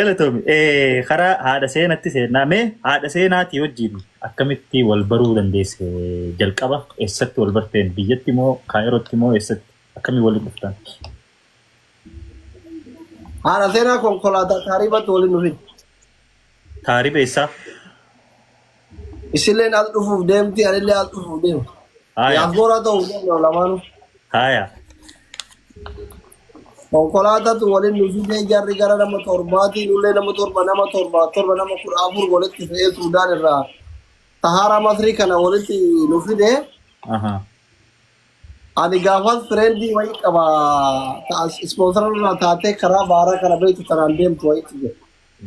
Galatoomi. Karaa haadha seenatti seenaa mee haadha seenaatii wajjin akkamitti wal baruu dandeesse jalqaba eessatti wal barteen biyyatti moo kaayirootti moo eessatti akkamii waliin dhuftan? Haadha seenaa konkolaataa taariibatti waliin dhufin. Taariba eessaa? Isilleen as dhufuuf deemti, anillee as dhufuuf deema. Haaya. Diyaaspooraa ta'uuf deemna lamaanuu. Haaya. Konkolaataatu waliin nu fidee jarri gara nama torbaatiin ullee nama torba nama torba torba nama 14 walitti fe'ee Suudaan irraa Sahara Masrii kana walitti nu fidee. Ani gaafas friendii wayii qaba ispoonsara irraa taatee karaa baaraa kana beektu tanaan deemtu wayiitu jira.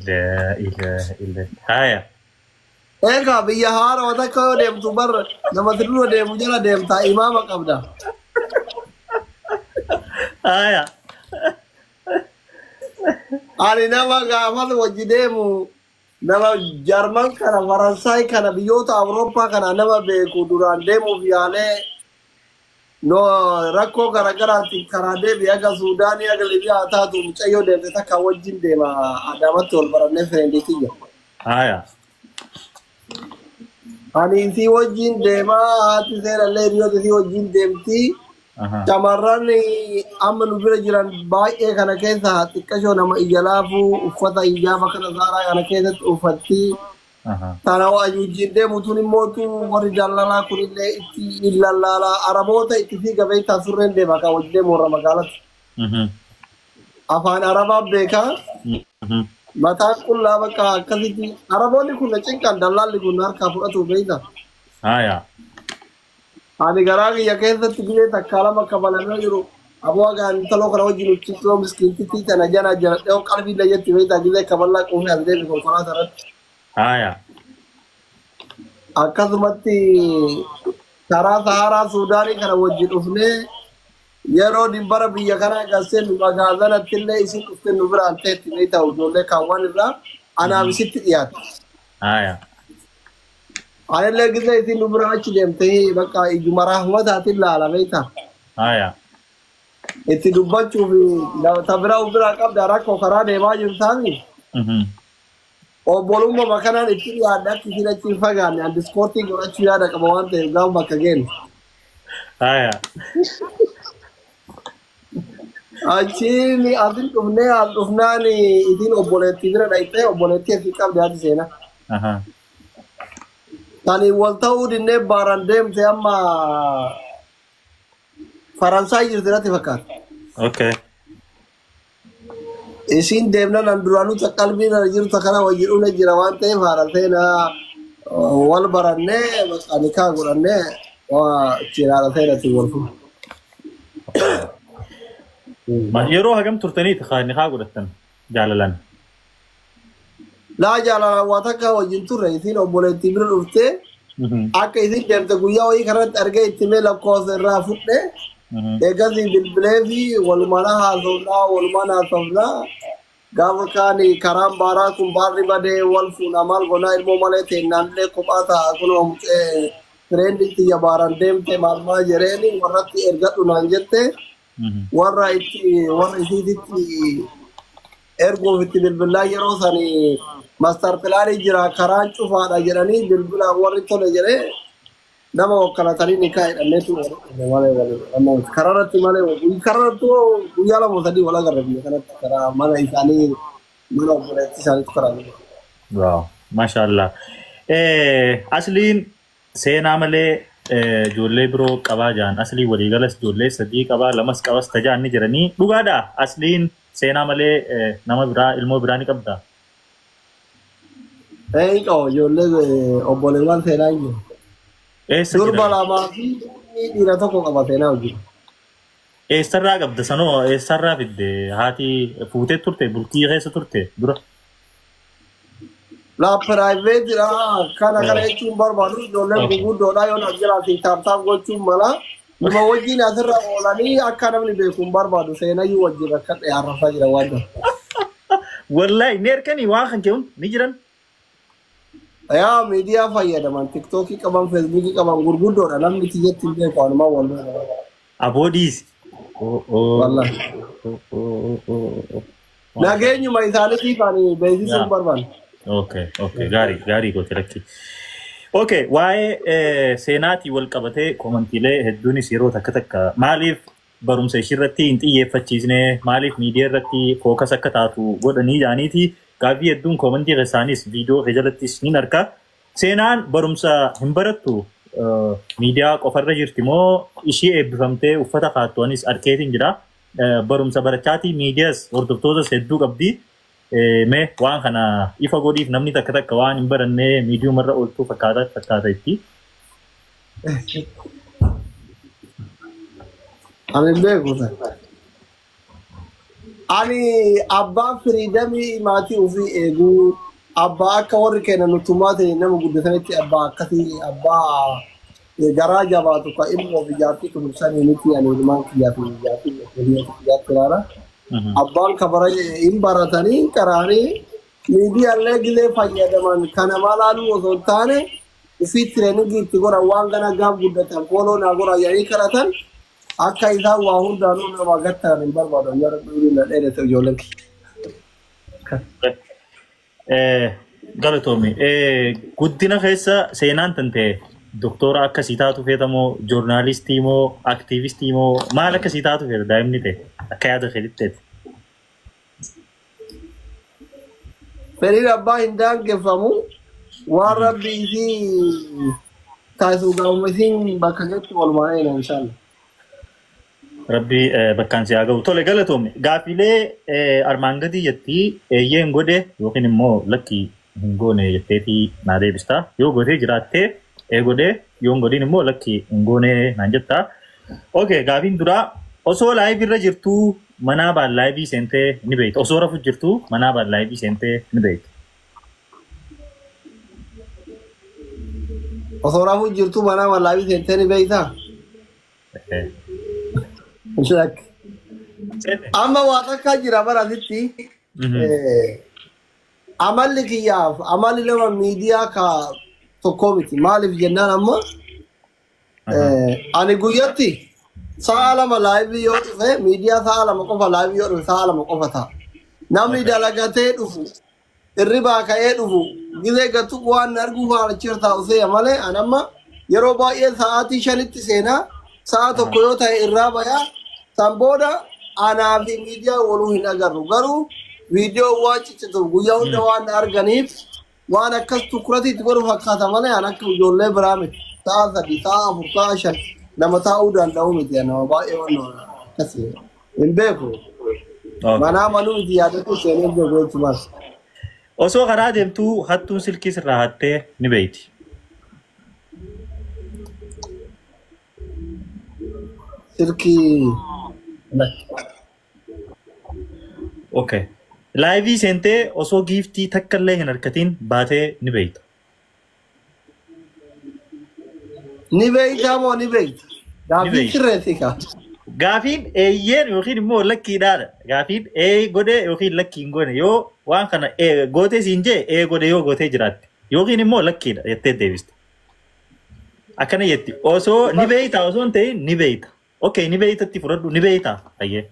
Laa ilaaha illa. Haaya. Egaa biyya haarawaa takka yoo deemtu bar namatti dura deemu jala deemtaa imaama qabda. Haaya. Ani nama gaafas wajji deemu nama Jarman kana Faransaay kana biyyoota Awurooppaa kana nama beeku duraan deemuuf yaalee no rakkoo garaagaraatiin karaa deebi haga Suudaanii haga Libiyaa haa taatu mucayyoo deemte takka wajjin deema Adaamatti wal barannee friendii tiyya. Haaya. Ani isii wajjin deemaa haati seerallee hiriyoota isii wajjin deemti. Shamarran amma nu bira jiran baay'ee kana keessa xiqqashoo nama ija laafuu uffata hijaaba kana saaraa kana keessatti uffatti. Tana wajjin deemu tun immoo warri jaalalaa kunillee itti illallaalaa Araboota itti fiiga beektaa surreen deema kan wajjin deemu warra magaalatti. Afaan Arabaa beekaa. Mataan qullaa bakka akkasitti Araboonni kun na cinqan dallaalli kun harkaa fudhatu beektaa. Haaya. Ani garaa kiyya keessatti gizee takkaa lama kabalamee jiru aboo hagaan intaloo kana wajjin uccittoo miskiintittii tana jala jaladhee qalbii na jetti beektaa gizee kaballaa quufee as deebi konkolaataa irratti. Haaya. Akkasumatti karaa Saharaa Suudaanii kana wajjin dhufnee yeroo dibbara biyya kanaa galsee nu magaazanatti illee isin dhufte nu biraan teetti beektaa ijoollee kaawwan irraa anaaf isitti dhiyaate. Haaya. Anillee gizee isin nu bira achi deemtee bakka ijuma rahmataatiin laala beektaa. Haaya. Itti dubbachuuf ta bira of biraa qabda rakkoo karaa deemaa jirtaami. Obbolummaa kanaan itti dhiyaadhe akka isin achi hin fagaanne an diskoortii godhachuu yaada qaba waan ta'eef gaafa bakka geenne. Haaya. Achiin asin dhufnee as dhufnaan isin obboleettii bira dhaqxee obboleettii asii qabdi haati seenaa. Tani wal ta'uu dinnee baaraan deemte amma Faransaay jirti natti fakkaata. Okay. Isin deemnan an duraanuu qalbii na jirtu kana wajji dhufne jira waan ta'eef haadha seenaa wal barannee bakka nikaa godhannee ittiin haadha seenaatiin wal fuune. Yeroo hagam turtaniiti nikaa godhattan jaalalaan? Laa jaalalaan waa takka wajjin turre isin obboleettii bira dhuftee akka isin deemte guyyaa wayii kanatti argee itti mee lakkoofsa irraa fudhe eegasii bilbilee fi walumaan haasofnaa walumaan haasofnaa gaafa kaan karaan baaraa kun baarri badee wal fuunaa maal goonaa ilmoo malee teennaallee kophaa ta'a kunoo mucee friendii tiyya baaraan deemte maal maal jedheeni warratti ergadhu naan jette warra itti warra isiititti erguuf itti bilbilaa yeroo sanii master planii jira karaan cufaadha jedhanii bilbila warri tole jedhee nama wakkalatanii nikaa hidhanneetu malee karaarratti malee karaarratti guyyaa lama sadii wal agarra biyya kanatti karaa mana isaanii mana obboleettii isaaniitu karaa jiru. Waaw, maashaallah. Asliin seenaa malee ijoollee biroo qabaa jiran aslii waliigalas ijoollee 3 qabaa 2 qabas tajaan ni jiranii dhugaadha. Asliin seenaa malee nama biraa ilmoo biraa ni qabdaa? Hin qabu ijoollee obboleewwan seenaa hin jiru. Eessa Durba jiran? 2 fi dhiira 1 qaba seenaa wajjin. Eessarraa qabda sanoo eessarraa fidde haati fuutee turte bultii keessa turte dura? La private dha kana kana jechuun barbaadu ijoolleen gurguddoodha yoo na jiraate taaptaap gochuun mala. Nama wajjin asirra oolanii akka namni beeku hin barbaadu seenayyuu wajjin rakkadhe arrafaa jira waan ta'eef. Wallahi ni erganii waan kan keewwan ni jiran. Yaa miidiyaa fayyadaman tiktookii qaban feesbuukii qaban gurguddoodha namni tiyyatti hin beeku anumaa wal beeku. Aboodiis. Wallahi. Nageenyuma isaaniitiif ani beeksisuu hin barbaanne. Okay, okay, gaarii gaarii goote lakki. Okay, waa'ee seenaatii wal qabatee komantiilee hedduunis yeroo takka takka maaliif barumsa ishii irratti hin xiyyeeffachiisne, maaliif miidiyaa irratti focus akka taatu godhanii jaaniiti gaaffii hedduun komantii keessaanis viidiyoo kee jalattis ni arga. Seenaan barumsa hin barattu, miidiyaa qofarra jirti moo ishii eebbifamtee uffata kaattu anis arkeetiin jira. Barumsa barachaatii miidiyaas hordoftootas hedduu qabdi. Mee waan kana ifa godhiif, namni takka takka waan hin barannee miidiyumarra ooltuu fakkaata fakkaata itti. Ani hin beeku. Ani abbaan freedomii maatii ofii eeguu, abbaa akka warri kennan nutummaa ta'e nama guddatanitti, abbaa akkasii, abbaa garaa jabaatu ka ilmoo fi jaartii kunuunsanii miti. Ani ilmaan kiyyaa fi jaartii kiyyaatti ilaala. Abbaan kabara hin baratanii hin qaraanii miidiyaalee gilee fayyadaman kana maalaaluu osoo hin taane ofii trainingii itti godhan, waan gana gaaf guddatan follow naa godhan jedhanii kadhatan, akka isaan waa hundaanuu nama gattan hin barbaadan. Yeroo durii na dheerate ijoolleen kiyya. Galatoomi. Guddina keessa seenaan tan ta'e doktora akkasii taatu feeta moo joornaalistii moo aktiivistii moo maal akkasii taatu feeta daa'imni ta'e akka yaada keetitti? Fedhiin abbaa hin daangeffamu, waan rabbi isii taasisu gaafuma isiin bakka geetti walumaan eena inshallah. Rabbi bakkaan si haa ga'u. Tole, galatoomi. Gaaffilee armaan gadii jettii eeyyeen godhe yookiin immoo lakkii hin goone jetteetii naa deebistaa. Yoo gootee jiraattee ee godhee, yoo hin godhin immoo lakkii hin goone naan jettaa. Okay, gaafiin duraa, osoo live irra jirtuu manaa baan live seentee ni beekta. Osoo rafu jirtuu manaa baan live seentee ni beekta. Osoo rafuu jirtuu manaa live seentee ni beektaa? Shak. Seente. Amma waa takka jira bara asitti. Amalli kiyyaaf amalli nama miidiyaa ka tokkoo miti. Maaliif jennaan, amma ani guyyatti sa'a 2 live yoo dhufe, miidiyaa sa'a 2 qofa live yoo dhufe, sa'a 2 qofa ta'a. Namni dalagatee dhufu, irribaa ka'ee dhufu, gizee gatu waan arguu faana taa'u seeya malee, ani amma yeroo baay'ee sa'aatii 5tti seenaa, sa'a 1 yoo ta'e irraa bayaa. San booda anaa fi miidiyaa waluu hin agarru. Garuu viidiyoo waan ciccituuf guyyaa hunda waan arganiif waan akkas tukurati itti godhu fakkaata malee, an akka ijoollee biraa miti. Sa'a 3, sa'a 4, sa'a 5 nama taa'uu danda'u miti. Nama baay'ee waan akkasii hin beeku. Manaa manuu miti, yaadatu seenee beeku jechuudha. Osoo karaa deemtuu hattuun silkii sirraa hattee ni beeyti. Silkii. Okay. Live seentee osoo giftii takka illee hin harkatiin baatee ni beeyta. Ni beeytaa moo ni beeyta? Gaaffii beeyta. sirreessi kaa. Gaafiin eeyyeen yookiin immoo lakkiidhaadha. Gaafiin ee godhee yookiin lakkii hin goone, yoo waan kana ee gootee siin jee, ee godhe yoo gootee jiraatte, yookiin immoo lakkiidha jettee deebiste. Akkana jetti, osoo ni beeyta osoo hin ta'in ni beeyta. Okay, ni beeytatti fudhadhu, ni beeyta. Ayyee.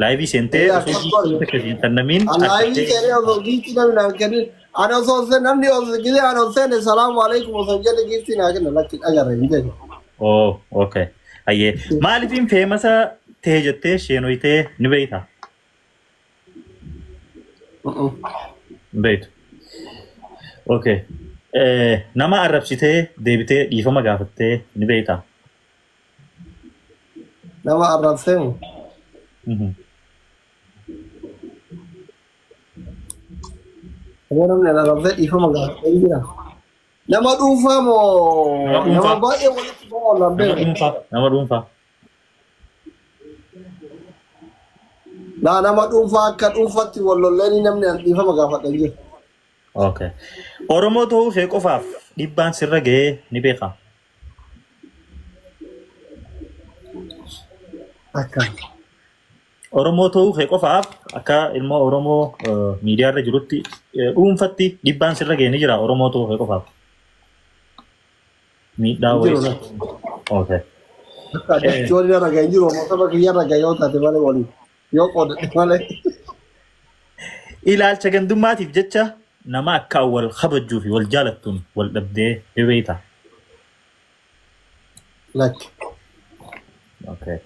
Live seentee Ee, osoo akkas giftii godhe. takka siin kennamiin Live harkattee seenee osoo giftii namni naan kennin. Ani osoo namni osoo gisee ani osoo seene salaamu alaikum osoo hin jenne giftii naa kenna, lakki agarre hin beeku. Oh, okay. Ayyee. Maaliifin famous ta'e jettee sheenoyitee ni beeyta? Hin beektu. Okay. Nama arrabsitee deebitee dhiifama gaafattee ni beektaa? Nama arrabsee moo? Mhm. Nama namni arrabsee dhiifama gaafatee jira. Nama dhuunfaa moo Nama dhuunfaa. nama baay'ee walitti bu'aa wallaan Nama beeku? dhuunfaa. Nama dhuunfaa. Laa, nama dhuunfaa akka dhuunfaatti wal lolleeni namni an dhiifama gaafadha hin jiru. Okay. Oromoo ta'uu kee qofaaf dhiibbaan sirra ga'ee ni beekaa? Akka. Oromoo ta'uu kee qofaaf akka ilma Oromoo miidiyaa irra jirutti dhuunfatti dhiibbaan sirra ga'ee ni jira Oromoo ta'uu kee qofaaf? Miidhaa Hin jiru wayii. lakki. Okay. Akka addatti waliin irra ga'ee hin jiru, saba kiyya irra ga'ee yoo taate malee, waliin yoo qoodate malee. Ilaalcha gandummaatiif jecha nama akka wal kabajjuu fi wal jaalattuun wal dhabdee ni beektaa? Lakki. Okay.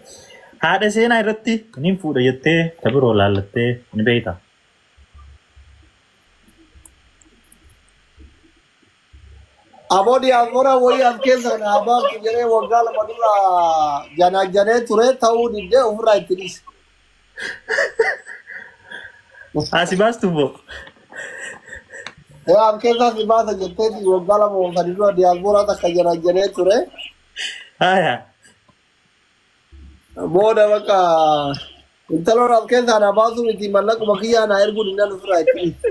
Haadha seenaa irratti nin fuudha jettee ta biroo laallattee ni beektaa? Aboo diyaaspoora wayii as keessa na baaftu jedhee waggaa 2 dura janaajanee ture ta'uu diddee ofirraa itti dhiise. Asi baastu boo. Ee as keessaa si baasa jetteeti waggaa 2 3 dura diyaaspoora takka janaajanee ture. Haya. Booda bakka intaloon as keessaa na baasu miti mallaquma kiyyaa na erguu dinnaan ofirraa itti dhiise.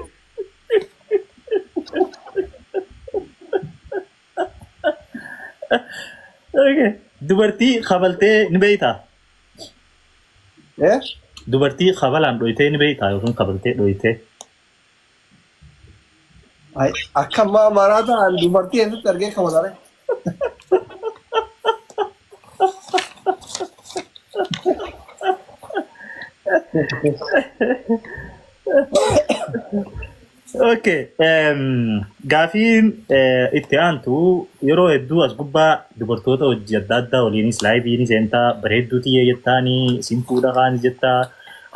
Okay. Dubartii kabaltee ni beektaa? Eh? Dubartii kabalaan dhoyitee ni beektaa yookiin kabaltee dhoyitee? Ay, akka ammaa maraa ta'an dubartii eessatti argee kabalare? Okay. Gaafiin itti aantu yeroo hedduu as gubbaa dubartoota hojii adda addaa waliinis laayiviinis seentaa bareedduu tiyyee jettaanii siin fuudha kaanis jettaa.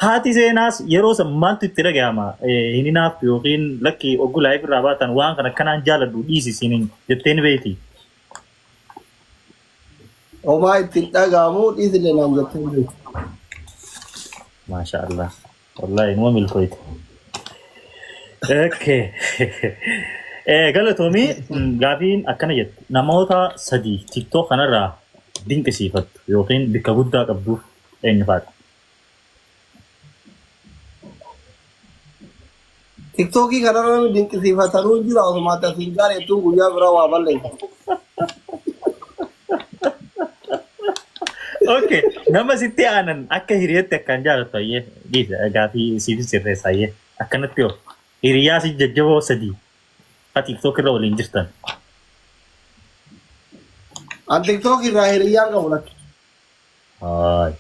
Haati seenaas yeroo san maaltu itti dhagahama? Hin hinaaftu yookiin lakki ogguu laayivii irraa baatan waan kana akkanaan jaaladhu dhiisi siin jettee ni beekti. Homaa ittiin dhagahamu dhiisillee naan jettee hin beektu. Maasha Allah. Wallaahi numa milkooyte. Okay. Galatoomii gaafiin akkana jettu namoota 3 TikTok kanarraa dinqisiifattu yookiin bakka guddaa qabduuf eenyu faadha? TikTokii kanarra namni dinqisiifatanuu hin jiru osuma asiin gaareettuun guyyaa biraa waa balleessa. Okay. Nama sitti aanan akka hiriyeetti akkaan jaalattu ayyee dhiisa gaafii siif sirreessa ayyee akkanatti yoo hiriyaa si jajjaboo 3 ha TikTok irra waliin jirtan. An TikTok irraa hiriyyaan qabu lakki. Haay.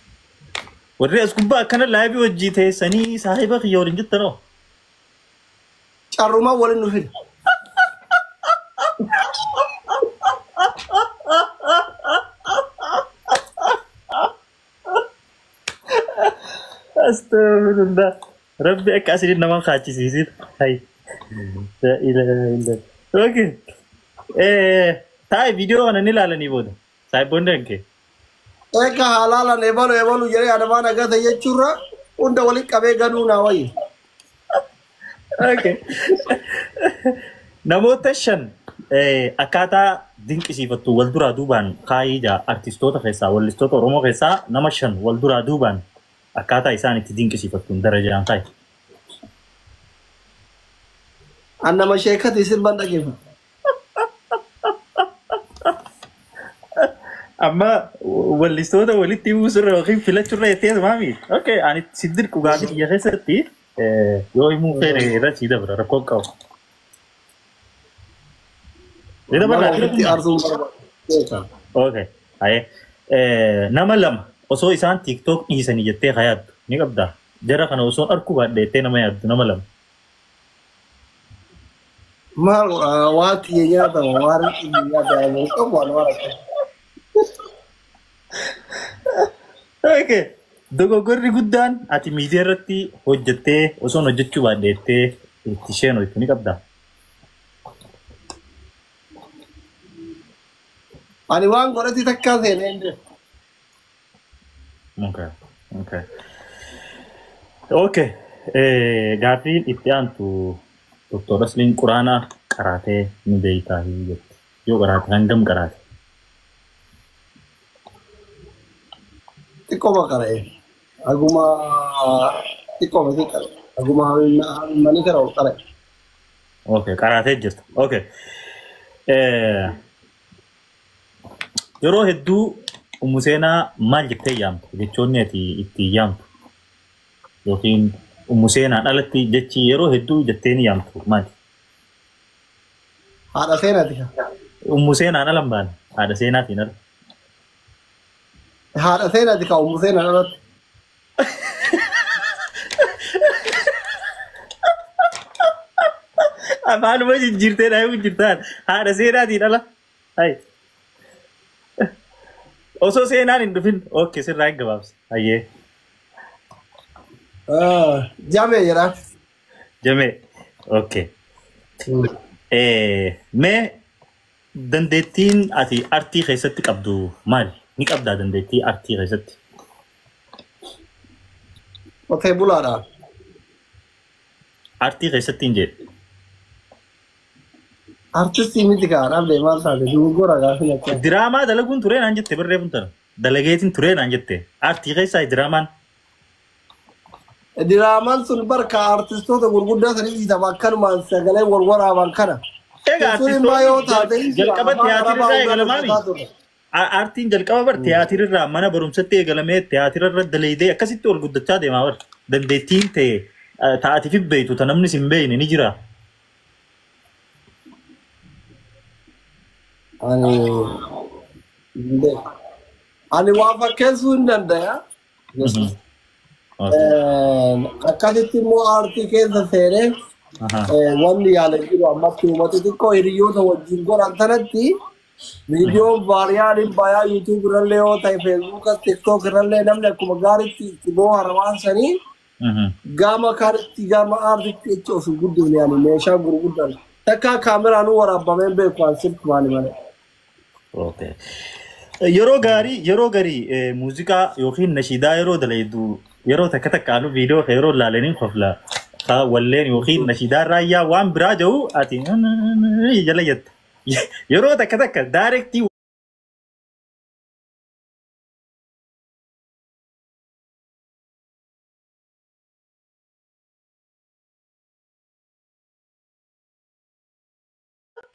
Warri as gubbaa akkana laayivii hojii teessanii saahiba kiyya waliin jirtanoo? Carrumaa waliin nu fida. Astagfirullah. Rabbi akka asiliin nama kaachisiisin. Hay. La ilaha illallah. Okay. Taa'e viidiyoo kana ni ilaalanii booda. Saahiboonni hanke. Eeka halaalan ebalu ebalu jedhee adamaan agata jechuurra hunda waliin qabee ganuu naa wayya. Okay. Namoota 5 akkaataa dinqisiifattu wal duraa duubaan kaayii jaa artistoota keessaa wallistoota Oromoo keessaa nama 5 wal duraa duubaan akkaataa isaan itti dinqisiifattuun darajaan kaayi. An nama sheekati sirban dhageeffadha. Amma wallistoota walitti buusurra yookiin filachurra jettee maami? Okay, ani si dirqu gaafii biyya keessatti yoo himuu feene irra si dabra rakkoo qabu. Ni dabra Nama ofitti aarsuun barbaada. Okay, haye. Nama 2 osoo isaan TikTok dhiisanii jettee haa yaaddu ni qabdaa. Jara kana osoo arkuu baadhe jettee nama yaaddu nama 2. Maal waa tiyya nyaatama waan tiyya nyaatama qabu waan waan akka. Okay. Dogoggorri guddaan ati miidiyaa irratti hojjettee osoo hojjechuu baadhe jettee itti isheen hojjetu ni qabdaa. Ani waan godhatti takkaa seenee hin beeku. Okay. Okay. Okay. Gaaffiin itti aantu Dr. Asliin Quraanaa qaraatee ni beektaa jetti. Yoo qaraate hangam qaraate? Xiqqooma qara'e. Aguma xiqqooma xiqqare. Aguma hammanii kana ol qara'e. Okay, qaraatee jirta. Okay. Yeroo hedduu Ummu Seenaa maal jettee yaamtu? Jechoonni ati itti yaamtu yookiin Ummu Seenaan alatti jechi yeroo hedduu jettee ni yaamtu maali? Haadha seenaati. Ummu Seenaan ala hin baane. Haadha seenaatiin ala. Haadha seenaati ka Ummu Seenaan alatti. Afaanuma jijjiirtee dhaayuu jirtaan haadha seenaatiin ala. Hayi. Osoo seenaan hin dhufin okay sirraa hin gabaabsa. Hayyee. Jamee jedha. Jamee. Okay. Mee dandeettiin ati artii keessatti qabdu maali? Ni qabdaa dandeettii artii keessatti? Qotee bulaadha. Artii keessatti hin jedhe. Artistii miti kaa dhabde maal taate dogoggora gaafa akka. Diraamaa dalaguun turee naan jette barreeffamtu tana. Dalageetiin turee naan jette. Artii keessaa diraamaan. Diraamaan sun barka artistoota gurguddaa sanii dhiitama akkanumaan sagalee wal waraaban kana. Egaa artistoonni jalqaba tiyaatirraa eegalamaami. Artiin jalqaba bar tiyaatirraa mana barumsatti eegalamee tiyaatirra dalaydee akkasitti ol guddachaa deemaa bar. Dandeettiin ta'e taa'atiif beektu ta namni sin beekne ni jira. Ani waa fakkeessuu hin danda'a. Akkasitti immoo aartii keessa seenee wanni yaala jiru ammatti uummata xiqqoo hiriyoota wajjin godhan sanatti viidiyoon vaariyaaliin bayaa yuutuub irrallee yoo ta'e feesbuukas tiktook irrallee namni akkuma gaariitti itti boohara waan sanii gama kaanitti gama aartitti jecha of guddifne ani meeshaa gurguddaan takka kaameraanuu waraabameen beeku an silkumaani malee. Okay. Yeroo gaarii muuziqaa yookiin nashiidaa yeroo dalaydu yeroo takka takkaanu viidiyoo kee yeroo ilaalaniin kofla walleen yookiin nashiidaa raayyaa waan biraa jiru ati jala jetta. Yeroo takka takka daayirektii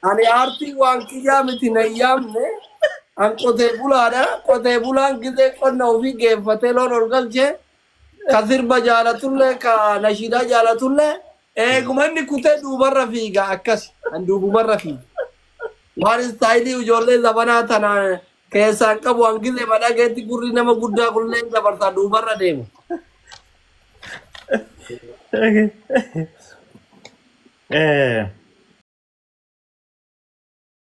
Ani aartii waan kiyyaa miti na hin yaamne. An qotee bulaadha. Qotee bulaan gizee qonna ofii geeffatee loon ol galchee ka sirba jaalatullee ka nashiidaa jaalatullee eeguma inni kutee duubarra fiiga akkas. An duubumarra fiiga. Waan istaayilii ijoollee zabanaa tana keessaan qabu an gizee madhageetti gurri nama guddaa kullee dabarsaa duubarra deema.